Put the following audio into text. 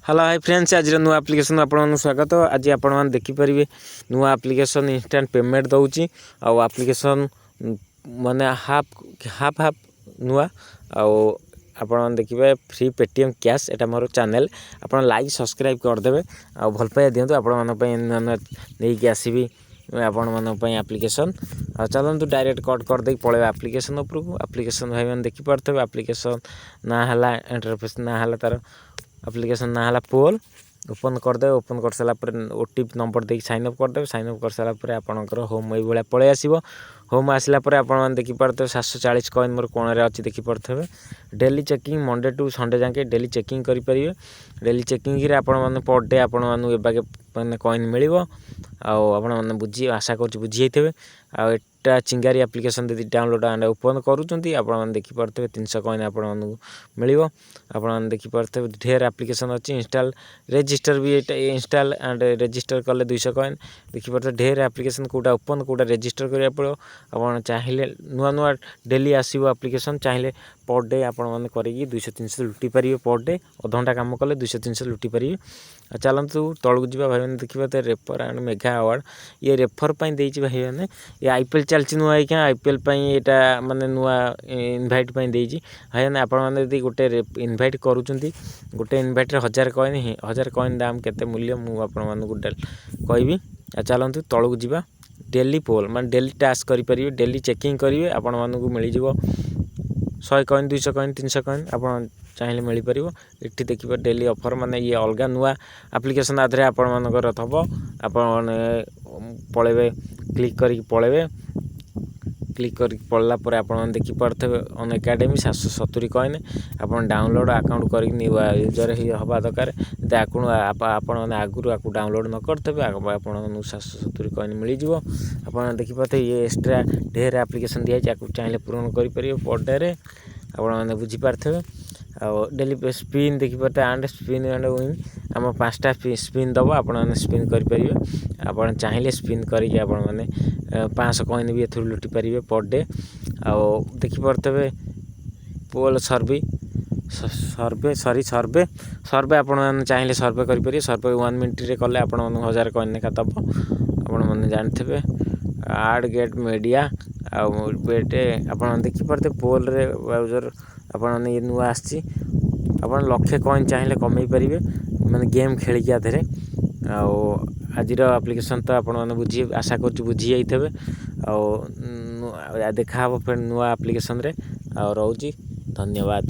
Hello high friends, ଆଜିର ନୂଆ application ଆପଣମାନଙ୍କୁ ସ୍ୱାଗତ। ଆଜି ଆପଣମାନେ ଦେଖିପାରିବେ, ନୂଆ ଆପ୍ଲିକେସନ୍ ଇନଷ୍ଟାଣ୍ଟ ପେମେଣ୍ଟ ଦେଉଛି। ଆଉ ଆପ୍ଲିକେସନ୍ ମାନେ ହାଫ୍ ହାଫ୍ ହାଫ୍ ନୂଆ। ଆଉ ଆପଣମାନେ ଦେଖିବେ ଫ୍ରି ପେଟିଏମ୍ କ୍ୟାସ୍। ଏଇଟା ମୋର ଚ୍ୟାନେଲ୍, ଆପଣ ଲାଇକ୍ ସବସ୍କ୍ରାଇବ୍ କରିଦେବେ ଆଉ ଭଲ ପାଇବା ଦିଅନ୍ତୁ। ଆପଣମାନଙ୍କ ପାଇଁ ନୂଆ ନୂଆ ନେଇକି ଆସିବି ଆପଣମାନଙ୍କ ପାଇଁ ଆପ୍ଲିକେସନ୍। ଆଉ ଚାଲନ୍ତୁ, ଡାଇରେକ୍ଟ କଟ୍ କରିଦେଇକି ପଳେଇବା ଆପ୍ଲିକେସନ୍ ଉପରକୁ। ଆପ୍ଲିକେସନ୍ ଭାଇମାନେ ଦେଖିପାରୁଥିବେ, ଆପ୍ଲିକେସନ୍ ନାଁ ହେଲା ଇଣ୍ଟରଫେସ୍ ନାଁ ହେଲା, ତା'ର ଆପ୍ଲିକେସନ୍ ନାଁ ହେଲା ପୋଲ୍। ଓପନ୍ କରିଦେବେ। ଓପନ୍ କରିସାରିଲା ପରେ ଓଟିପି ନମ୍ବର ଦେଇକି ସାଇନ୍ ଅପ୍ କରିଦେବେ। ସାଇନ୍ ଅପ୍ କରିସାରିଲା ପରେ ଆପଣଙ୍କର ହୋମ୍ ଏଇଭଳିଆ ପଳେଇ ଆସିବ। ହୋମ୍ ଆସିଲା ପରେ ଆପଣମାନେ ଦେଖିପାରୁଥିବେ, 740 କଏନ୍ ମୋର କୋଣରେ ଅଛି, ଦେଖିପାରୁଥିବେ। Daily checking, Monday two Sunday ଯାକେ ଡେଲି ଚେକିଂ କରିପାରିବେ। ଡେଲି ଚେକିଂରେ ଆପଣମାନେ ପର୍ ଡେ ଆପଣମାନଙ୍କୁ ଏବାକେ ମାନେ କଏନ୍ ମିଳିବ। ଆଉ ଆପଣମାନେ ବୁଝି, ଆଶା କରୁଛି ବୁଝି ଯାଇଥିବେ। ଆଉ ଏଟା ଚିଙ୍ଗାରି ଆପ୍ଲିକେସନ୍ ଯଦି ଡାଉନଲୋଡ଼ ଆଣ୍ଡ ଓପନ୍ କରୁଛନ୍ତି, ଆପଣମାନେ ଦେଖିପାରୁଥିବେ, 300 କଏନ୍ ଆପଣମାନଙ୍କୁ ମିଳିବ। ଆପଣମାନେ ଦେଖିପାରୁଥିବେ, ଢେର ଆପ୍ଲିକେସନ୍ ଅଛି। ଇନଷ୍ଟାଲ୍ ରେଜିଷ୍ଟର ବି ଏଇଟା, ଇନଷ୍ଟାଲ୍ ଆଣ୍ଡ ରେଜିଷ୍ଟର କଲେ 200 କଏନ୍। ଦେଖିପାରୁଥିବେ, ଢେର ଆପ୍ଲିକେସନ୍, କେଉଁଟା ଓପନ୍, କେଉଁଟା ରେଜିଷ୍ଟର କରିବାକୁ ପଡ଼ିବ। ଆପଣ ଚାହିଁଲେ ନୂଆ ନୂଆ ଡେଲି ଆସିବ ଆପ୍ଲିକେସନ୍। ଚାହିଁଲେ ପର୍ ଡେ ଆପଣମାନେ କରିକି 200 300 ଲୁଟି ପାରିବେ। ପର୍ ଡେ ଅଧଘଣ୍ଟା କାମ କଲେ 200 300 ଲୁଟି ପାରିବେ। ଆଉ ଚାଲନ୍ତୁ ତଳକୁ ଯିବା। ଭାଇମାନେ ଦେଖିବା ତ, ରେଫର ଆଣ୍ଡ ମେଗା ଆୱାର୍ଡ଼, ଇଏ ରେଫର ପାଇଁ ଦେଇଛି। ଭାଇମାନେ, ଏ ଆଇପିଏଲ୍ ଚାଲିଛି ନୂଆ ହେଇକା, ଆଇପିଏଲ୍ ପାଇଁ ଏଇଟା ମାନେ ନୂଆ ଇନଭାଇଟ୍ ପାଇଁ ଦେଇଛି। ଭାଇମାନେ, ଆପଣମାନେ ଯଦି ଗୋଟେ ଇନଭାଇଟ୍ କରୁଛନ୍ତି, ଗୋଟେ ଇନଭାଇଟ୍ରେ 1000 କଏନ୍ ହିଁ। 1000 କଏନ୍ ଦାମ କେତେ ମୂଲ୍ୟ, ମୁଁ ଆପଣମାନଙ୍କୁ କହିବି। ଆଉ ଚାଲନ୍ତୁ ତଳକୁ ଯିବା। ଡେଲି ପୋଲ୍ ମାନେ ଡେଲି ଟାସ୍କ କରିପାରିବେ, ଡେଲି ଚେକିଂ କରିବେ, ଆପଣମାନଙ୍କୁ ମିଳିଯିବ 100 କଏନ୍, 200 କଏନ୍, 300 କଏନ୍ ଆପଣ ଚାହିଁଲେ ମିଳିପାରିବ। ଏଠି ଦେଖିବେ ଡେଲି ଅଫର୍, ମାନେ ଇଏ ଅଲଗା ନୂଆ ଆପ୍ଲିକେସନ୍ ଆଧିରେ ଆପଣମାନଙ୍କର ଥବ। ଆପଣମାନେ ପଳେଇବେ, କ୍ଲିକ୍ କରିକି ପଳେଇବେ। କ୍ଲିକ୍ କରିକି ପଳେଇଲା ପରେ ଆପଣମାନେ ଦେଖିପାରୁଥିବେ, ଅନ୍ ଏକାଡେମୀ 770 କଏନ୍। ଆପଣ ଡାଉନଲୋଡ଼ ଆକାଉଣ୍ଟ କରିକି ନୂଆ ୟୁଜର୍ ହେଇ ହେବା ଦରକାର। ଯଦି ଆପଣ ଆପଣମାନେ ଆଗରୁ ଆକୁ ଡାଉନଲୋଡ଼ ନ କରିଥିବେ, ଆପଣଙ୍କୁ 770 କଏନ୍ ମିଳିଯିବ। ଆପଣ ଦେଖିପାରୁଥିବେ, ଇଏ ଏକ୍ସଟ୍ରା ଢେର ଆପ୍ଲିକେସନ୍ ଦିଆଯାଇଛି। ଆକୁ ଚାହିଁଲେ ପୂରଣ କରିପାରିବେ ପର୍ ଡେରେ। ଆପଣମାନେ ବୁଝିପାରୁଥିବେ। ଆଉ ଡେଲି ସ୍ପିନ୍ ଦେଖିପାରୁଥିବେ, ଆଣ୍ଡ ସ୍ପିନ୍ ଆଣ୍ଡ ୱିନ୍। ଆମ 5ଟା ସ୍ପିନ୍ ଦେବ, ଆପଣମାନେ ସ୍ପିନ୍ କରିପାରିବେ। ଆପଣ ଚାହିଁଲେ ସ୍ପିନ୍ କରିକି ଆପଣମାନେ 500 କଏନ୍ ବି ଏଥିରୁ ଲୁଟି ପାରିବେ ପର୍ ଡେ। ଆଉ ଦେଖିପାରୁଥିବେ, ପୋଲ୍ ସର୍ଭି ସର୍ଭେ ସରି ସର୍ଭେ ସର୍ଭେ ଆପଣମାନେ ଚାହିଁଲେ ସର୍ଭେ କରିପାରିବେ। ସର୍ଭେ ୱାନ୍ ମିନିଟ୍ରେ କଲେ ଆପଣମାନଙ୍କୁ 1000 କଏନ୍ ଲେଖା ଦେବ, ଆପଣମାନେ ଜାଣିଥିବେ। ଆଡ଼୍ ଗେଟ୍ ମିଡ଼ିଆ ଆଉ ବେଟ୍, ଆପଣ ଦେଖିପାରୁଥିବେ, ପୋଲ୍ରେ ବ୍ରାଉଜର୍ ଆପଣମାନେ ଇଏ ନୂଆ ଆସିଛି। ଆପଣ ଲକ୍ଷେ କଏନ୍ ଚାହିଁଲେ କମେଇ ପାରିବେ, ମାନେ ଗେମ୍ ଖେଳିକି ଆ ଦେହରେ। ଆଉ ଆଜିର ଆପ୍ଲିକେସନ୍ ତ ଆପଣମାନେ ବୁଝି, ଆଶା କରୁଛି ବୁଝି ଯାଇଥିବେ। ଆଉ ଦେଖାହେବ ଫେର୍ ନୂଆ ଆପ୍ଲିକେସନ୍ରେ। ଆଉ ରହୁଛି, ଧନ୍ୟବାଦ।